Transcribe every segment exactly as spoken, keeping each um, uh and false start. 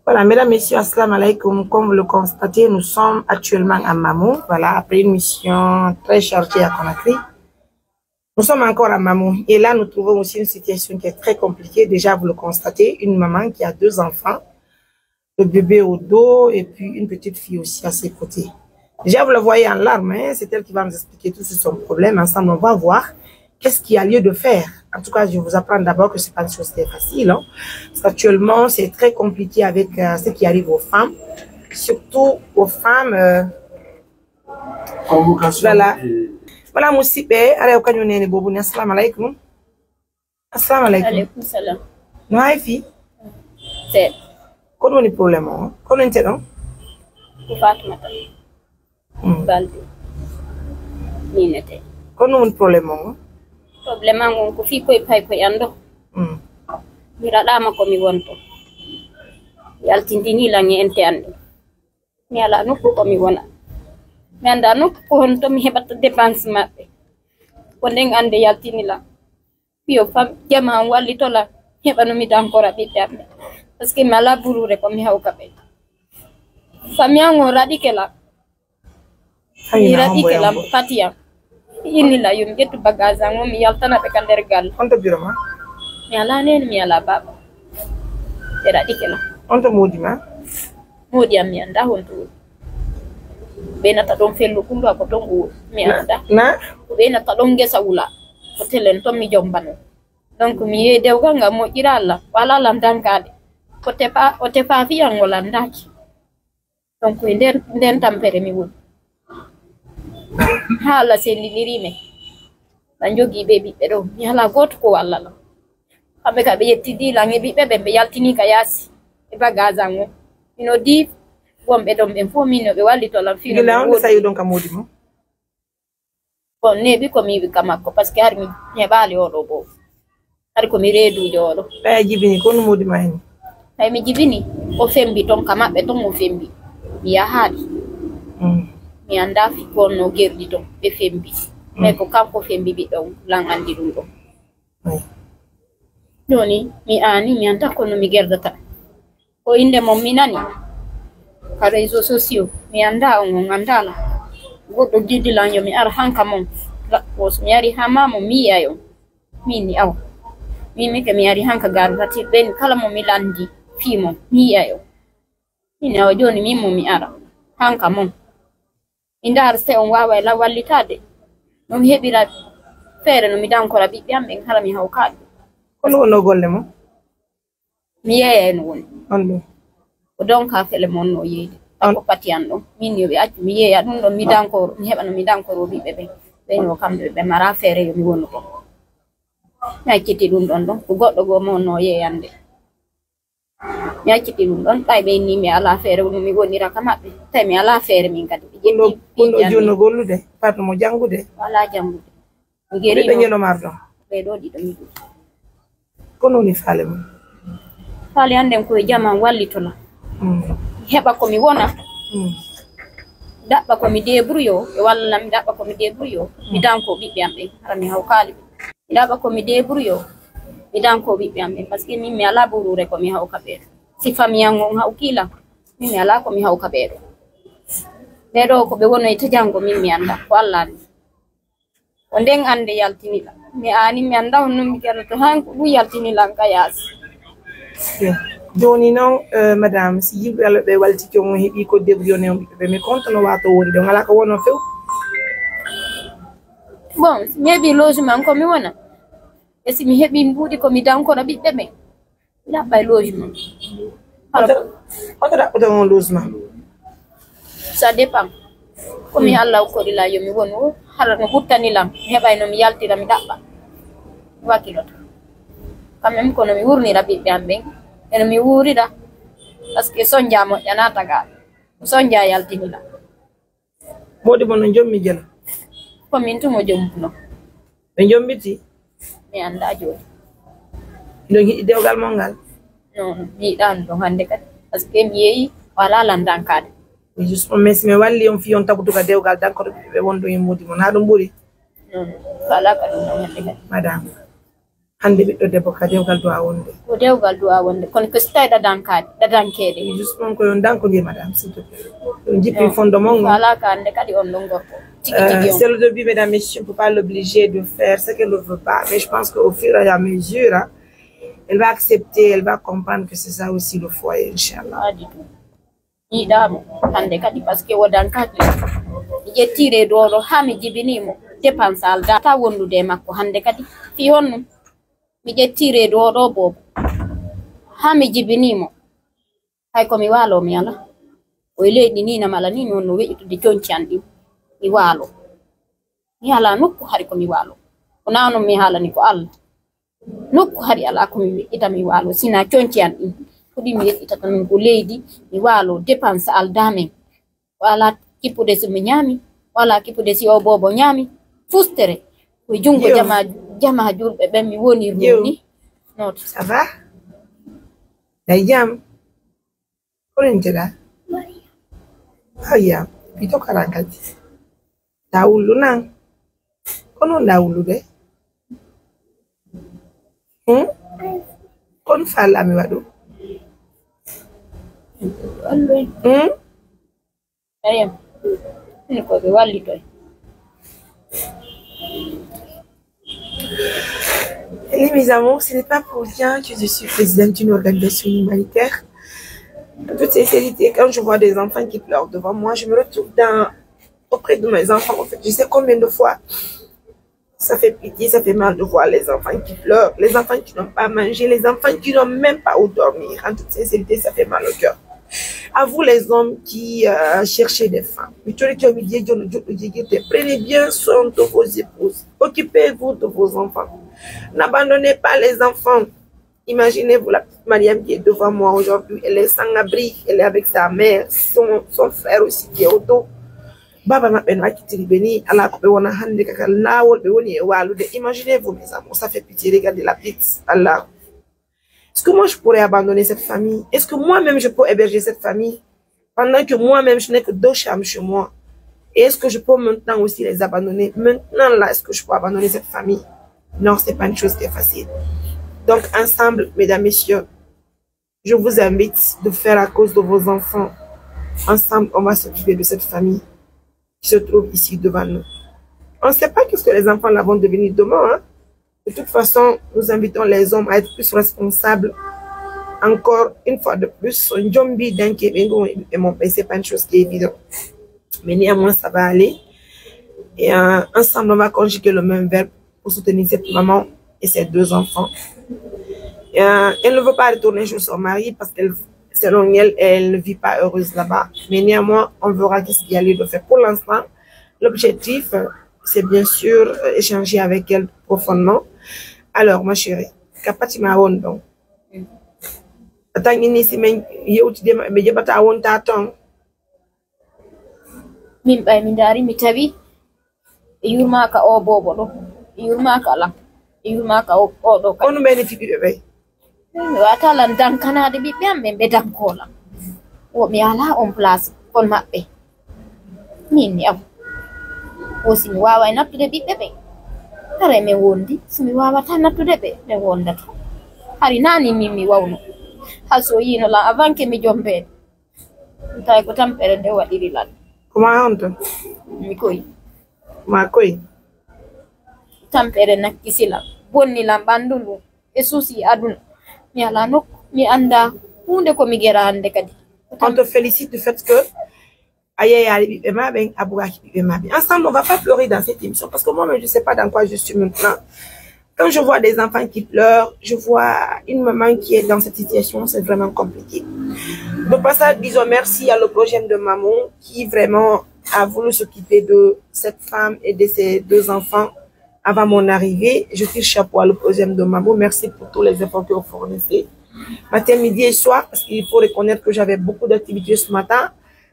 Voilà, mesdames, messieurs, assalamu alaikum. Comme vous le constatez, nous sommes actuellement à Mamou. Voilà, après une mission très chargée à Conakry. Nous sommes encore à Mamou. Et là, nous trouvons aussi une situation qui est très compliquée. Déjà, vous le constatez, une maman qui a deux enfants, le bébé au dos et puis une petite fille aussi à ses côtés. Déjà, vous la voyez en larmes, hein, c'est elle qui va nous expliquer tout sur son problème. Ensemble, on va voir qu'est-ce qu'il y a lieu de faire. En tout cas, je vous apprends d'abord que c'est pas une chose très facile, hein. Parce qu'actuellement, c'est très compliqué avec euh, ce qui arrive aux femmes, surtout aux femmes. Euh, Convocation. Voilà. Voilà, musiɓɓe, aray o kañum nene boobu ne. Assalamu alaikum. Assalamu alaikum. Alaikum salam. No hay fi? Seeɗa. Ko ɗum woni problème o? Ko ɗum woni ɗon? Ko Fatumata. Mm. Balde. Minete. Ko ɗum woni problème o? Problème an on ko fii koye pay koye an ɗo. Mm. Mi raɗaama ko mi wonto. Yaltindini lan e ente an ɗo. Mi alaa nokku ko mi wona. Mi anndaa nokku ko honto mi heɓata dépense maɓɓe. Ko nden annde yaltini lan. Yo fam jama an wallito lan, heɓa no mi dankora ɓiɓɓe am ɓe. Parce que mi alaa buruure ko mi hawka ɓe. Fami an on raɗike lan. Mi raɗike lan pati an. Inni lan yo mi ƴettu bagage an on, mi yaltana ɓe ka nder galle. Honto biro ma? Mi alaa neene, mi alaa baaba. Ɓe raɗike lan. Honto moodi ma? Moodi an mi anndaa honto woni. Ɓe nata ɗon fello kundu ako ton o woni. Mi anndaa. Na? Ɓe nata ɗon ngesa wula. Ko telen ton mi jombano. Donc, mi yehi dewgal ngal moƴƴira Allah, o alaa lan dankaade. O tefa, o tefa fiyan o landaaki. Donc, e nder, nden tampere mi woni. Haa Allah senndiniri men. Lan jogii ɓe ɓiɓɓe ɗo. Mi alaa gooto ko walla lan. Kamɓe ka ɓe yettidi lan e ɓiɓɓe ɓen, ɓe yaltini ka yaasi. E bagage an o. Mino di wonɓe ɗon ɓen fof min no ɓe wallito lan fino. Gila on ɓe sayi ɗon ka moodi mo? Bon, neeɓi ko mi yiɗi ka makko, parce que hari mi heɓaali oo ɗoo boo. Hari ko mi reeduujo oo ɗoo. Ɓay a jibini, ko honno moodi ma heen? Ɓay mi jibini, o fembi ton ka maɓɓe ton, o fembi. Mi yahaali. Mm. Mi anndaa fi ko honno gerdi ton, ɓe fembi. Mm. Mais ko kanko fembi ɓiɗɗo on, lan anndi ɗum ɗon. Mm. Jooni, mi aani, mi anndaa ko honno mi gerdata. Ko innde mon mi nani ka réseaux sociaux, mi anndaa on, on anndaa lan. Goɗɗo jiddi lan yo mi ara hanka mon. La-, wo so mi ari haa maa mon, mi yi'ay on. Min ni awa. Min mi ke mi ari hanka gaaru fati ɓen kala mo mi lanndi fii mon, mi yi'ay on. Min awa jooni min mo mi ara hanka mon. Mi ndaara si on waaway lan wallitaade. No mi heɓira feere no mi dankora ɓiɓɓe am ɓen hara mi hawkaali. Ko honno wonnoo golle mon? Mi yeeyay no woni. On ɗum. Ko donka fele mon no yeeyde. On. Ko pati an ɗon. Min yo ɓe accu mi yeeya ɗum ɗon mi dankoro, mi heɓa no mi dankoro ɓiɓɓe ɓen. Ɓen yo kamɓe ɓe mara feere yo mi wonu ɗon. Mi acciti ɗum ɗon ɗon. Ko goɗɗo goo mo no yeeyande. Mi acciti ɗum ɗon. Ɓay ɓe inni mi alaa feere, no mi wonira ka maɓɓe. Tawi mi alaa feere min kadi. Ɓe ƴetti ɗum ɗo, ɗum ɗo ɓiɓɓe am junno gollude, fatu mo janngude. Walaa janngude. Mi geri ɓe mo. Ɓe ñelo marɗo. Ɓe ɗo ɗiɗo mi ɗum. Ko non woni faale mum? Faale an nden ko e jaman wallito lan. Mm. Heɓa ko mi wona. Mm. Daɓɓa ko mi débrouille o, e walla lan mi daɓɓa ko mi débrouille o. Mi danko ɓiɓɓe am ɓen, hara mi hawkaali ɓe. Mi daɓɓa ko mi débrouille o, mi danko ɓiɓɓe am ɓen, parce que min mi alaa buruure ko mi hawka ɓe. Si famille an on hawki lan, min mi alaa ko mi hawka ɓe ɗo. Ɓe ɗo ko ɓe wonoyta janngo min mi annda, ko Allah anndi. Ko nden annde yaltini lan. Mi aani mi annda honno mi gera to han ko ɗum yaltini lan ka yaasi. Ok. Jooni non, euh, madame, si yimɓe Allah ɓe walti joom on heɓi ko débrouillé on ɓiɓɓe ɓe, mi konto no waato woni ɗon, alaa ko wonoo few? Bon, si mi heɓi logement ko mi wona. E si mi heɓi mbuuɗi ko mi dankora ɓiɓɓe ɓen. Mi ɗaɓɓay logement. Hoto, hoto ɗaɓɓoton on logement? Ça dépend. Ko mi Allah okkori lan yo mi wonu, hara no huttani lan, mi heɓay no mi yaltira, mi ɗaɓɓa. Mi wakiloto. Quand même, kono mi wurnira ɓiɓɓe am ɓen. E no mi wuurira. Parce que sonja moƴƴa na tagaa. Sonja yaltini lan. Moodi mon no jommi jela? Ko min tun o jombuno. Ɓe jombiti? Mi annda jooni. Hiɗon yiɗi dewgal mon ngal? Non, mi yiɗaano ɗon hannde kadi. Parce que mi yeeyi o alaa lan dankaade. Mi just on, mais si mi walli on fii on tabutuka dewgal dankoto ɓe wonɗo e moodi mon, haa ɗum ɓuri? Non, ko alaa ka ɗum ɗon hannde kadi. Madame. Hannde ɓiɗɗo debbo ka dewgal du'a wonde. Ko dewgal du'a wonde. Kono ko si tawi ɗadankaade, ɗadankeede. Justement, ko yon danko nde, madame, s'il te plaît. Yon jippi fondement on. Wala ka hannde kadi on ɗon gorko. Tigi tigi on. C'est le début, mesdames, messieurs, on peut pas l'obliger de faire ce qu'elle ne veut pas. Mais je pense qu'au fur et à mesure, hein, elle va accepter, elle va comprendre que c'est ça aussi le foyer, Inch'Allah. Pas du tout. Mi yiɗaa mo hannde kadi, parce que o dankaaki. Mi ƴettii reedu oo ɗoo haa mi jibinii mo, dépense aldaa, taa wondude e makko hannde kadi. Fii honɗun? Mi ƴettii reedu oo ɗoo boobo, haa mi jibinii mo. Hay ko mi waaloo mi alaa. O e leydi nii na mala nii, mi wonno weƴƴitude conci an ɗin. Mi waaloo. Mi alaa nokku hari ko mi waaloo. Ko naa non mi haalani ko Alla. Nokku hari alaa ko mi weƴƴita mi waaloo, sinaa conci an ɗin. Ko ɗin mi weƴƴitata non ko leydi, mi waaloo, dépense aldaa men. Ko alaa kippude si mi ñaami, ko alaa kippude si o boobo ñaami. Fustere, ko e junngo jamaa, jamaa julɓe ɓen mi wonirnoo ni. Note. Ça va? Nday jam? Ko rinteɗaa? Mariam. Ɓii to karan kadi. Ndaa wullu nan. Ko non ndaa wullude? Hmm? Kon falla mi waɗu. Hmm? Mariam. Ni ko ɓe wallitoy. Et mes amours, ce n'est pas pour rien que je suis présidente d'une organisation humanitaire. En toute sincérité, quand je vois des enfants qui pleurent devant moi, je me retrouve dans, auprès de mes enfants. En fait, je sais combien de fois ça fait pitié, ça fait mal de voir les enfants qui pleurent, les enfants qui n'ont pas mangé, les enfants qui n'ont même pas où dormir. En toute sincérité, ça fait mal au cœur. À vous les hommes qui euh, cherchez des femmes, mi tolike mi jejo no joɗɗo jejirde, prenez bien soin de vos épouses, occupez-vous de vos enfants, n'abandonnez pas les enfants. Imaginez-vous la petite Mariam qui est devant moi aujourd'hui, elle est sans abri, elle est avec sa mère, son, son frère aussi qui est au dos. Baba maɓɓe no accitiri ɓe ni, alaa ko ɓe wona hannde, ka kala laawol ɓe woni e waalude. Imaginez-vous, mes amours, ça fait pitié, regardez la petite, Allah. Est-ce que moi je pourrais abandonner cette famille? Est-ce que moi-même je peux héberger cette famille pendant que moi-même je n'ai que deux chambres chez moi? Et est-ce que je peux maintenant aussi les abandonner? Maintenant là, est-ce que je peux abandonner cette famille? Non, c'est pas une chose qui est facile. Donc ensemble, mesdames, messieurs, je vous invite de faire à cause de vos enfants. Ensemble, on va s'occuper de cette famille qui se trouve ici devant nous. On ne sait pas qu'est-ce que les enfants là vont devenir demain, hein. De toute façon, nous invitons les hommes à être plus responsables. Encore une fois de plus, on jombi danke ɓe ngo e mon ɓe, c'est pas une chose qui est évidente. Mais néanmoins, ça va aller. Et euh, ensemble, on va conjuguer le même verbe pour soutenir cette maman et ses deux enfants. Euh, elle ne veut pas retourner chez son mari parce qu'elle, selon elle, elle ne vit pas heureuse là-bas. Mais néanmoins, on verra qu'est-ce qu'il y a lieu de faire. Pour l'instant, l'objectif, euh, c'est bien sûr euh, échanger avec elle profondément. Alors, ma chérie, ka pati ma won ɗon. Tan ini si men yewtide ma, ɓe jaɓata wonta ton. Min ɓay mi ndaari, mi tawi ɓe yurmaaka o boobo ɗo, ɓe yurmaaka lan, ɓe yurmaaka o, o ɗo kadi. Kono ɓe ne fiɓi ɓe ɓay. Mi wata lan dankanaade ɓiɓɓe am ɓen, ɓe danko lan. Wo mi alaa on place kon maɓɓe. Min ni am. Wo si mi waaway nattude ɓiɓɓe ɓen. Hara men wondi, si mi waawata nattude ɓe, ɓe wondata. Hari naani min mi wawno. Hay so yiino lan avant que mi jombeede. Tawi ko tampere nde waɗiri lan. Ko ma on ton? Mi koy. Ma koy? Tampere nakkisi lan, bonni lan ɓanndu ndun, e suusi aduna. Mi alaa nokku, mi anndaa huunde ko mi gera hannde kadi. On te félicite du fait que a yeeyaali ɓiɓɓe ma ɓen, a bugaaki ɓiɓɓe ma ɓen. Ensemble, on va pas pleurer dans cette émission parce que moi-même, je sais pas dans quoi je suis maintenant. Quand je vois des enfants qui pleurent, je vois une maman qui est dans cette situation, c'est vraiment compliqué. De passage, disons merci à le projet de Maman qui vraiment a voulu s'occuper de cette femme et de ses deux enfants avant mon arrivée. Je tire chapeau à le projet de Maman. Merci pour tous les efforts que vous fournissez. Matin, midi et soir, parce qu'il faut reconnaître que j'avais beaucoup d'activités ce matin.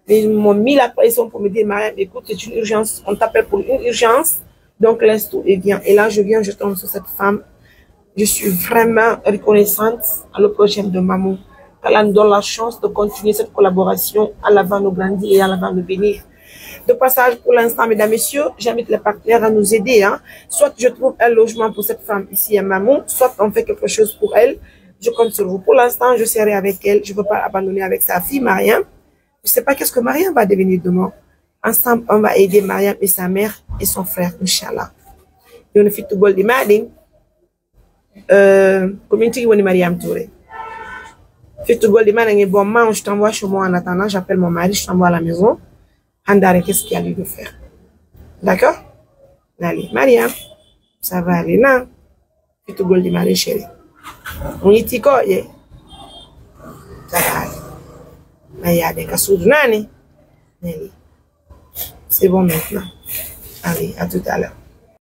Mais ils m'ont mis la pression pour me dire, Mariam, écoute, c'est une urgence, on t'appelle pour une urgence. Donc, laisse tout et viens. Et là, je viens, je tombe sur cette femme. Je suis vraiment reconnaissante à le prochain de Maman. Qu'elle en donne la chance de continuer cette collaboration. Allah va nous grandir et Allah va nous bénir. De passage, pour l'instant, mesdames, messieurs, j'invite les partenaires à nous aider, hein. Soit je trouve un logement pour cette femme ici à Mamou, soit on fait quelque chose pour elle. Je compte sur vous. Pour l'instant, je serai avec elle. Je ne veux pas abandonner avec sa fille, Mariam. Je ne sais pas qu'est-ce que Mariam va devenir demain. Ensemble, on va aider Mariam et sa mère et son frère, Inch'Allah. Yo no fittugol ɗi maa ɗin, euh, ko min tigi woni Mariam Touré. Fittugol ɗi maa ɗin, bon, moi, je t'envoie chez moi en attendant, j'appelle mon mari, je t'envoie à la maison. Handare, qu'est-ce qu'il y a lieu de faire? D'accord? Allez, Mariam, ça va aller, non? Fittugol ɗi maa ɗin, chérie. On y tiko, yeah. Ça va aller. Mariam, ka suudu nani? Allez. C'est bon maintenant. Allez, à tout à l'heure.